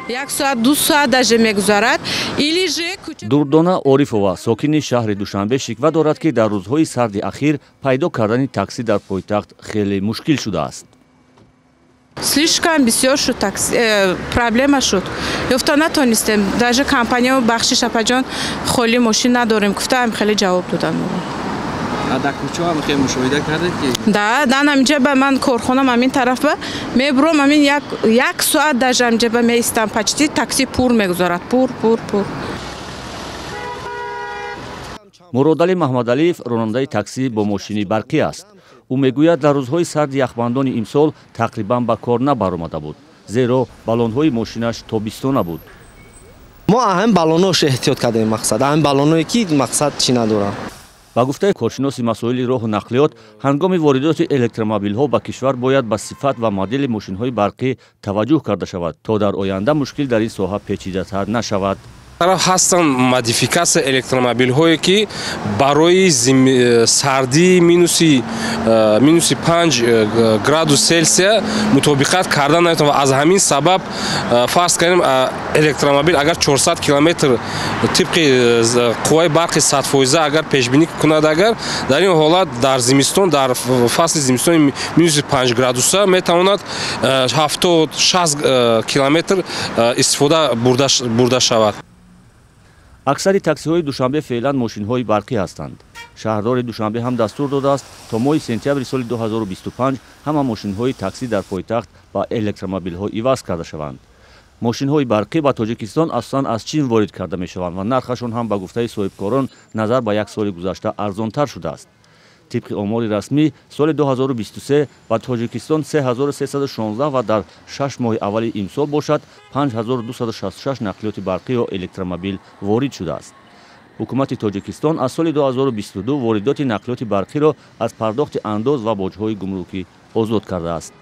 1 соат, 2 соат даже мегузарад, или же Дурдона Орифова, сокини шаҳри Душанбе, шиква дорад, ки дар рӯзҳои сарди ахир пайдо кардани таксӣ дар пойтахт хеле мушкил шудааст. Слишком бисёр шуд такси, проблема шуд, ёфта натонистем. Даже компания, бахшиш, апаҷон, холӣ мошин надорем гуфтаам, хеле ҷавоб доданд. Дар кӯчаҳо ҳам хеле мушоҳида кардед, ки Да, дан ҳаминҷа ба ман корхонам ҳамин тараф ба мебурам, ҳамин як соат даже ҳаминҷа ба меистам, почти такси пур мегузарад, пур, пур, пур. Муродалӣ Маҳмадалиев ронандаи таксӣ бо мошини барқӣ аст. Ӯ мегӯяд, дар рӯзҳои сарди яхбандони имсол тақрибан ба кор набаромада буд, зеро баллонҳои мошинаш тобистона буд. Мо ҳамин баллонош эҳтиёт кардем, мақсад, ҳамин баллоное ки, мақсад, чӣ надорам. Ба гуфтаи коршиноси масоили роҳу нақлиёт, ҳангоми воридоти электромобилҳо ба кишвар бояд ба сифат ва модели мошинҳои барқӣ таваҷҷӯҳ карда шавад, то дар оянда мушкил дар ин соҳа печидатар нашавад. Тараф ҳастанд модификатсия электромобилҳое, ки барои сардии минуси 5 градус Селсия мутобиқат карда наметавонад. Ва аз ҳамин сабаб, фарз кардем, электромобил агар 400 километр тибқи қувваи барқи 100-фоиза агар пешбинӣ кунад, агар дар ин ҳолат дар зимистон, дар фасли зимистони минуси 5 градуса метавонад 70, 60 километр истифода бурда шавад. Аксари таксиҳои Душанбе феълан мошинҳои барқӣ ҳастанд. Шаҳрдори Душанбе ҳам дастур додааст, то моҳи сентябри соли 2025 ҳама мошинҳои таксӣ дар пойтахт ба электромобилҳо иваз карда шаванд. Мошинҳои барқӣ ба Тоҷикистон асосан аз Чин ворид карда мешаванд ва нархашон ҳам, ба гуфтаи соҳибкорон, назар ба як соли гузашта арзонтар шудааст. Тибқи омори расмӣ, соли 2023 ба Тоҷикистон 3316 ва дар 6 моҳи аввали имсол бошад, 5266 нақлиёти барқӣ ё электромобил ворид шудааст. Ҳукумати Тоҷикистон аз соли 2022 воридоти нақлиёти барқиро аз пардохти андоз ва боҷҳои гумрукӣ озод кардааст.